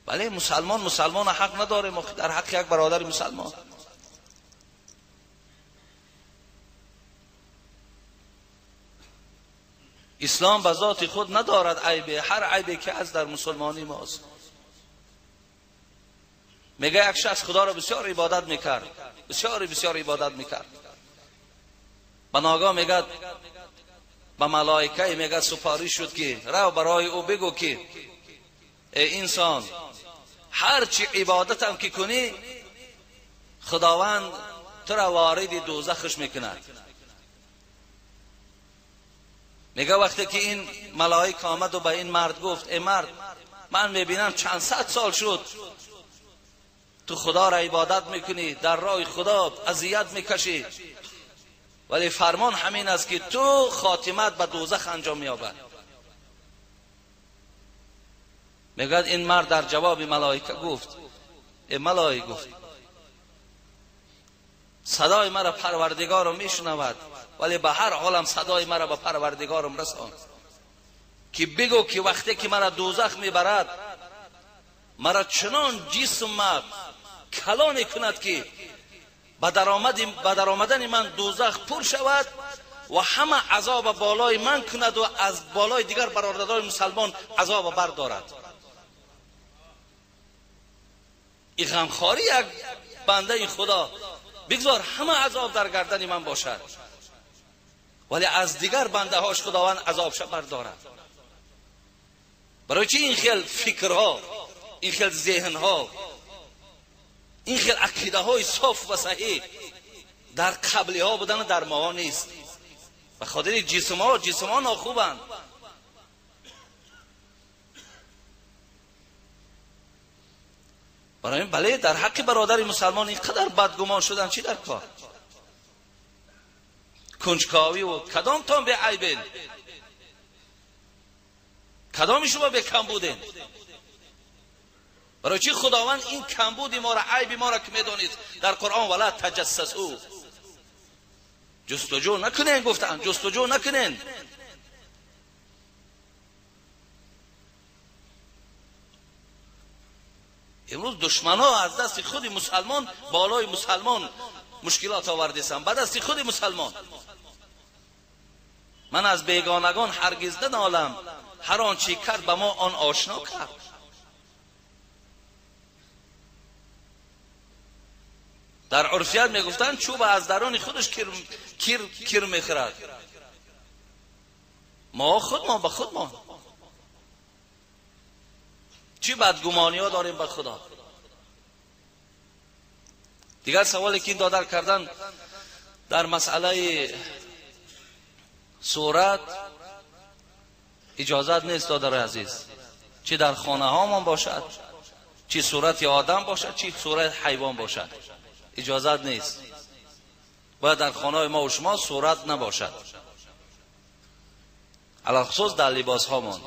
Бале, мусалмон мусалмона ҳақ надорем дар ҳаққи як бародари мусалмон. Ислом ба зоти худ надорад айбе, ҳар айбе ки аз дар мусулмонӣ мост. Мега як шахс Худоро бисёр ибодат мекард, бисёр бисёр ибодат мекард. Ба ногоҳ мегӯяд ба малоикае мегӯяд супориш шуд ки рав барои ӯ бигӯ ки эй инсон, ҳар чи ибодатам ки кунӣ, Худованд туро вориди дӯзахаш мекунад. Мега вақте ки ин малоик омаду ба ин мард гуфт: эй мард, ман мебинам чанд сад сол шуд ту Худоро ибодат мекунӣ, дар роҳи Худо азият мекашӣ, вале фармон ҳамин аст ки ту хотимат ба дӯзах анҷом меёбад. Мегӯяд ин мард дар ҷавоби малоика гуфт: эй малоик, гуфт, садои маро Парвардигорам мешунавад, вале ба ҳар ҳолам садои маро ба Парвардигорам расон, ки бигӯ ки вақте ки маро дӯзах мебарад, маро чунон ҷисмат калоне кунад ки ба даромадани ман дӯзах пур шавад ва ҳама азоб болои ман кунад ва аз болои дигар бародарони мусалмон азоб бардорад. Ин ғамхорӣ як бандаи Худо, бигзор ҳама азоб дар гардани ман бошад, вале аз дигар бандаҳош Худованд азобша бардорад. Барои чи ин хел фикрҳо, ин хел зеҳнҳо, ин хел ақидаҳои соф ва саҳеҳ дар қаблиҳо будан дар моҳо нест? Ба хотири ҷисмҳо, ҷисмҳо нохубанд. Барои ин бале, дар ҳаққи бародари мусалмон ин қадар бадгумон шудан чӣ дар кор? Кунҷковӣ ва кадомтон беайбен? Кадоми шумо бекам буден? Барои чӣ Худованд ин камбуди моро, айби моро ки медонед дар Қуръон вала таҷассасу, ҷустуҷӯ накунен гуфтанд, ҷустуҷӯ накунен. Имрӯз душманҳо аз дасти худи мусалмон болои мусалмон мушкилот овардесанд, ба дасти худи мусалмон. Ман аз бегонагон ҳаргиз нанолам, ҳар он чӣ кард ба мо он ошно кард. Дар урфият мегуфтанд чӯба аз дарони худаш кир мехӯрад. Мо худмон ба худмон чӣ бадгумониҳо дорем ба Худо. Дигар саволе ки ин додар кардан дар масъалаи сурат иҷозат нест, додари азиз, чӣ дар хонаҳомон бошад, чӣ сурати одам бошад, чӣ сурати ҳайвон бошад, иҷозат нест. Бояд дар хонаҳои мо ва шумо сурат набошад, алалхусус дар либосҳомон.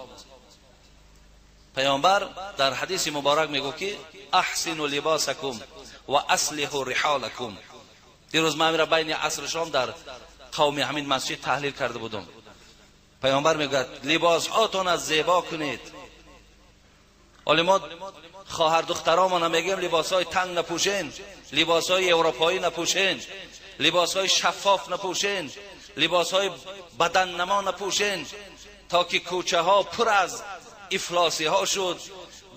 Паёмбар дар ҳадиси муборак мегӯ ки аҳсину либосакум ва аслиҳу риҳолакум. Дирӯз ман амира байни асру шом дар қавми ҳамин масҷид таҳлил карда будум. Паёмбар мегӯяд либосҳотонро зебо кунед. Ҳоле мо хоҳар духтаромона мегӯем либосҳои танг напӯшен, либосҳои европоӣ напӯшен, либосҳои шаффоф напӯшен, либосҳои баданнамо напӯшен, то ки кӯчаҳо пур аз ифлосиҳо шуд.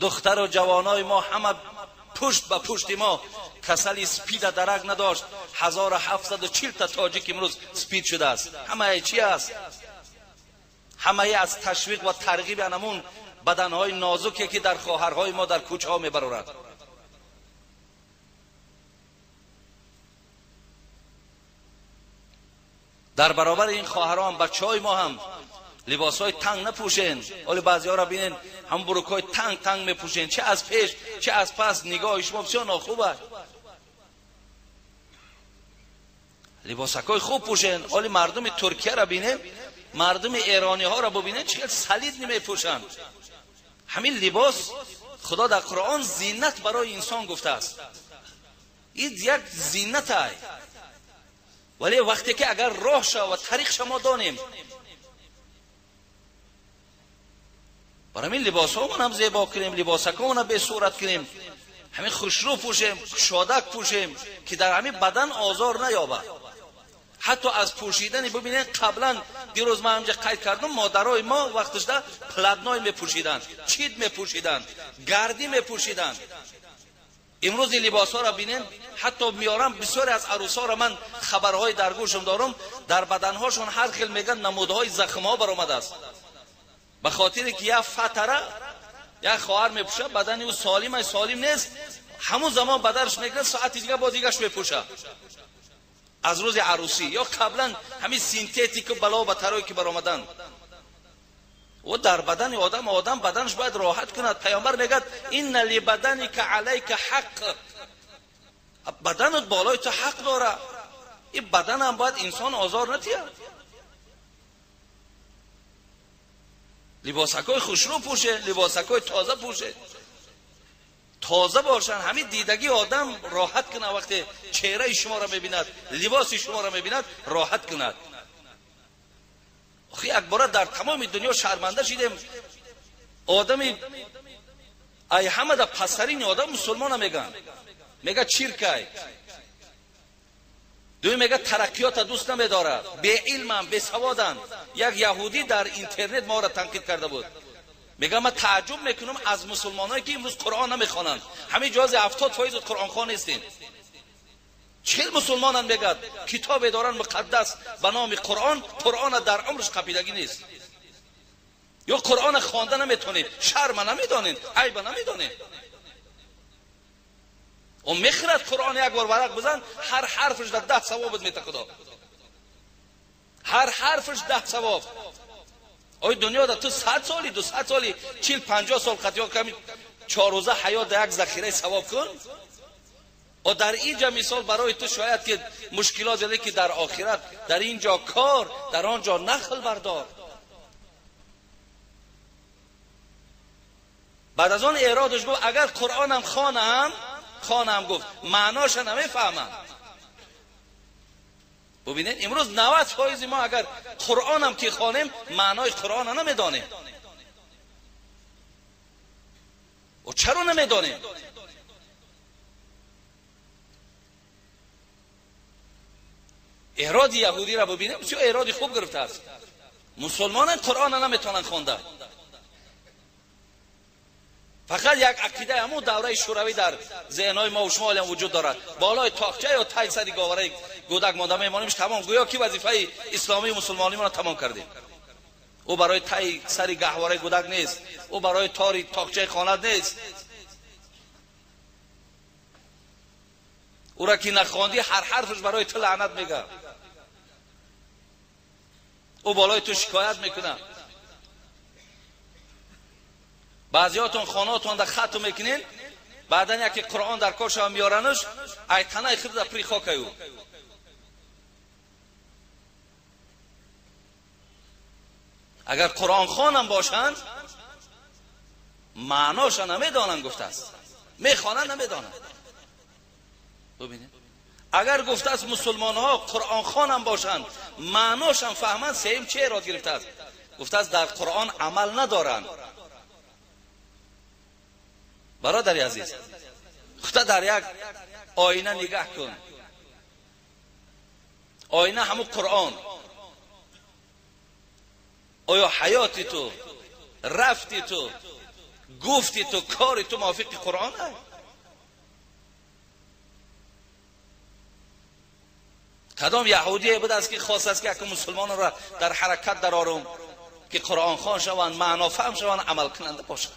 Духтару ҷавонои мо ҳама пушт ба пушти мо касали спида дарак надошт. 1740 та тоҷик имрӯз спид шудааст. Ҳамаи чи аст? Ҳамаи аз ташвиқ ва тарғиби анамун баданҳои нозуке ки дар хоҳарҳои мо дар кӯчаҳо мебарорад. Дар баробари ин хоҳарон бачаҳои мо ҳам либосҳои танг напӯшен. Ҳоле баъзеҳоро бинен ҳам бурукҳои танг танг мепӯшен, чӣ аз пеш чӣ аз пас, нигоҳи шумо бисёр нохуб аст. Либосакҳои хуб пӯшен. Ҳоле мардуми Туркияро бинем, мардуми эрониҳоро бубинед, чӣ хел салид намепӯшанд. Ҳамин либос Худо дар Қуръон зинат барои инсон гуфтааст. Ин як зинат ай. Вале вақте ки агар роҳ шава ва тариқ шава мо донем. Барои ҳамин либосҳомонам зебо кунем, либосакомона бесурат кунем, ҳамин хушрӯ пӯшем, кушодак пӯшем, ки дар ҳамин бадан озор наёбад. Ҳатто аз пӯшидани бибинед, қаблан дирӯз ман ҳамҷа қайд кардам, модарои мо вақташда платной мепӯшиданд, чит мепӯшиданд, гардӣ мепӯшиданд. Имрӯз ин либосҳоро бинед, ҳатто меорам бисёре аз арӯсҳоро ман хабарҳои дар гӯшам дорам, дар баданҳошон ҳар хел мегӯянд намудҳои захмҳо баромадааст. Ба хотире ки як фатара як хоҳар мепӯшад, бадани ӯ солим аст, солим нест, ҳамон замон бадарш мекунад, соати дига бо дигаш мепӯшад. Аз рӯзи арӯсӣ ё қаблан ҳамин синтетику бало батарое ки баромаданд, ӯ дар бадани одам, одам баданаш бояд роҳат кунад. Паёмбар мегӯяд инна либаданика алайка ҳақ, баданат болои ту ҳақ дорад. Ин баданам бояд инсон озор натиҳад. Либосакҳои хушрӯ пӯшед, либосакҳои тоза пӯшед, тоза бошанд. Ҳамин дидагии одам роҳат кунад, вақте чеҳраи шуморо мебинад, либоси шуморо мебинад, роҳат кунад. Охи якбора дар тамоми дунё шарманда шидем. Одами ай ҳамада пасарини одам мусулмона мегӯянд, мега чиркай, дуюм мега тараққиёта дӯст намедорад, беилмам, бесаводанд. Як яҳудӣ дар интернет моро танқид карда буд, мега ман тааҷҷуб мекунам аз мусулмоное ки имрӯз Қуръон намехонанд. Ҳамин ҷози 70% қуръонхон нестем. 40 мусулмонанд, мегӯяд китобе доранд муқаддас ба номи Қуръон, Қуръона дар умрш қапидагӣ нест. Ё Қуръона хонда наметонед, шарма намедонед, айба намедонед. Ӯ мехӯрад Қуръон як бор варақ бизан, ҳар ҳарфаш дар 10 савобат мета Худо, ҳар ҳарфаш 10 савоб. Ой дунё да ту 100 соли, 200 соли, 40-50 сол қатиё ками 4 рӯза ҳаёт да як захираи савоб кун. О дар инҷа мисол барои ту шояд ки мушкилот зиёде ки дар охират, дар инҷо кор, дар он ҷо нахл бардор. Баъд аз он эродаш гуфт агар Қуръонам хонам, гуфт маъноша намефаҳмам. Бубинед имрӯз 90% мо агар Қуръонам ки хонем, маънои Қуръона намедонем. О чаро намедонем? Эроди яҳудиро бубинем, бисёр эроди хуб гирифтааст. Мусулмонан Қуръона наметавонанд хонда. Фақат як ақидаи ҳамун давраи шӯравӣ дар зеҳнҳои мо ва шумо ҳолиам вуҷуд дорад. Болои тоқча ё таи сари говараи гӯдак монда мемонемш, тамом. Гӯё ки вазифаи исломии мусулмонимонро тамом кардем. Ӯ барои таи сари гаҳвораи гӯдак нест, ӯ барои тори тоқчаи хонат нест. Ӯра ки нахондӣ, ҳар ҳарфаш барои ту лаънат мегӯяд. Ӯ болои ту шикоят мекунад. Баъзиҳотон хонаотонда хатм мекунед, баъдан яке Қуръон дар кор шава меоранаш, ай танаи худда прихокаю. Агар Қуръонхонам бошанд, маъноша намедонанд, гуфтааст. Мехонанд, намедонанд. Бубинед, агар гуфтааст мусулмонҳо Қуръонхонам бошанд, маъношам фаҳманд, сеюм чӣ эрод гирифтааст? Гуфтааст дар Қуръон амал надоранд. Бародари азиз, худта дар як оина нигаҳ кун. Оина ҳамун Қуръон. Оё ҳаёти ту, рафти ту, гуфти ту, кори ту мувофиқи Қуръон аст? Кадом яҳудие будааст ки хостааст ки яке мусулмонро дар ҳаракат дарорум, ки қуръонхон шаванд, маънофаҳм шаванд, амалкунанда бошанд?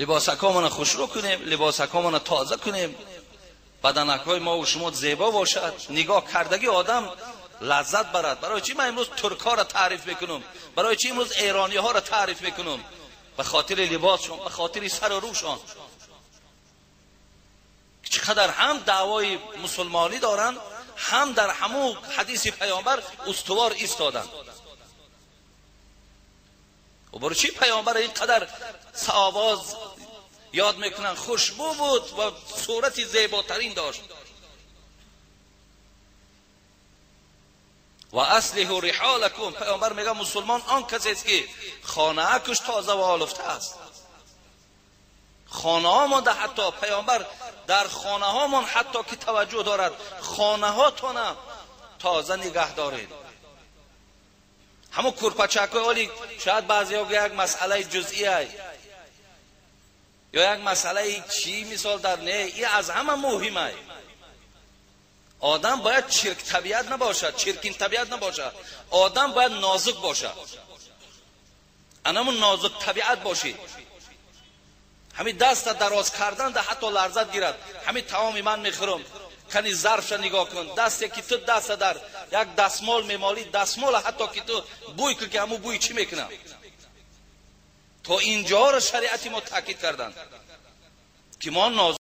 Либосакҳомонро хушрӯ кунем, либосакҳомонро тоза кунем, баданакҳои мо ва шумо зебо бошад, нигоҳ кардагӣ одам лаззат барад. Барои чӣ ман имрӯз туркҳоро таъриф мекунам? Барои чӣ имрӯз эрониҳоро таъриф мекунам? Ба хотири либосшон, ба хотири сару рӯшон. Чӣ қадар ҳам даъвои мусулмонӣ доранд, ҳам дар ҳамун ҳадиси паёмбар устувор истоданд. و برای چی پیامبر اینقدر آواز یاد میکنن؟ خوشبو بود و صورتی زیباترین داشت. Ва аслиҳу риҳолакум. Паёмбар мегӯяд, мусулмон он касест, ки хонаакш тоза ва олуфта аст. Хонаҳомон да ҳатто паёмбар дар хонаҳомон ҳатто ки таваҷҷӯҳ дорад, хонаҳотона тоза нигаҳ доред. Ҳамун курпачакҳои оли шояд баъзеҳо як масъалаи ҷузъия ё як масъалаи чӣ мисол дар не, и аз ҳама муҳимай. Одам бояд чирк табиат набошад, чиркин табиат набошад, одам бояд нозук бошад. Анамун нозук табиат бошӣ, ҳамин даста дароз кардан да ҳатто ларзат гирад. Ҳамин таоми ман мехӯрам, кани зарфша нигоҳ кун. Дасте ки ту даста дар як дастмол мемолӣ, дастмола ҳатто ки ту бӯй кун, ки ҳамун бӯй чӣ мекунам. То инҷоро шариати мо таъкид карданд, ки мо ноз